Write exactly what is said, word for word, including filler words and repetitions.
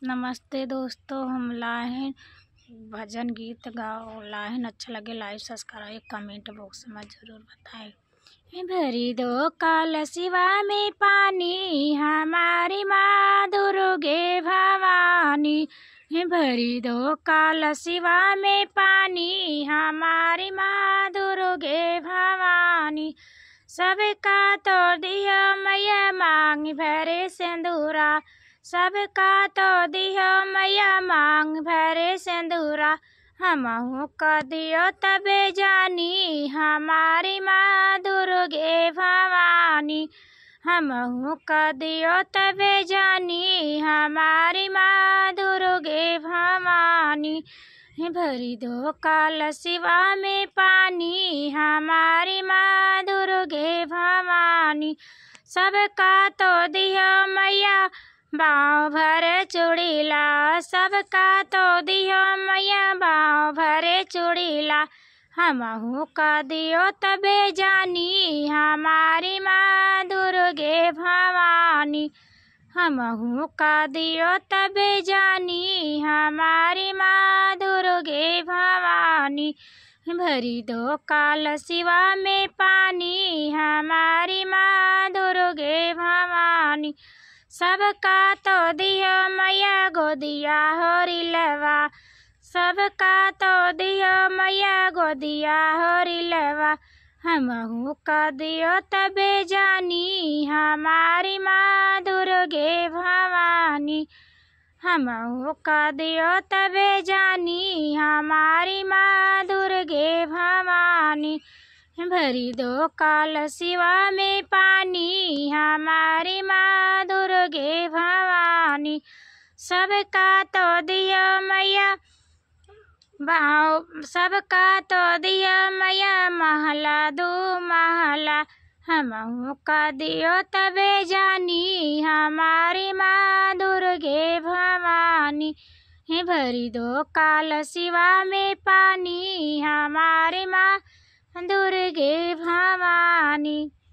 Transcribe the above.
नमस्ते दोस्तों, हम लाहिन भजन गीत गाओ लाहिन, अच्छा लगे like, subscribe, comment box में जरूर बताएं। भरी दो कलसिवा में पानी हमारी माँ दुर्गे भवानी, भरी दो कलसिवा में पानी हमारी माँ दुर्गे भवानी। सबका तो दियो मैया मांग भरे सिंदूरा, सबका तो दियो मैया मांग भरे सिंदूरा। हमहू का दियो तबे जानी हमारी माँ दुर्गे भवानी, हमहू का दियो तबे जानी हमारी माँ दुर्गे भवानी। भरी दो कलसिवा में पानी हमारी माँ दुर्गे भवानी। सबका तो दियो मैया बाँव भरे चूड़ीला, सबका तो दियो मैया बाँव भरे चूड़ीला। हमहू का दियो तबे जानी हमारी माँ दुर्गे भवानी, हमहू का दियो तबे जानी हमारी माँ दुर्गे भवानी। भरी दो कलसिवा में पानी हमारी माँ दुर्गे भवानी। सबका तो दियो मैया गोदिया होरिलवा, सबका तो दियो मैया गोदिया होरिलवा। हमहू का दियो तबे जानी हमारी माँ दुर्गे भवानी, हमहू का दियो तबे जानी हमारी माँ दुर्गे भवानी। भरी दो कलसिवा में पानी हमारी माँ दुर्गे भवानी। सबका तो दियो मैया बाँव, सबका तो दियो मैया महला दू महला। हमहू का दियो तबे जानी हमारी माँ दुर्गे भवानी। भरी दो कलसिवा में पानी हमारी माँ दुर्गे भवानी।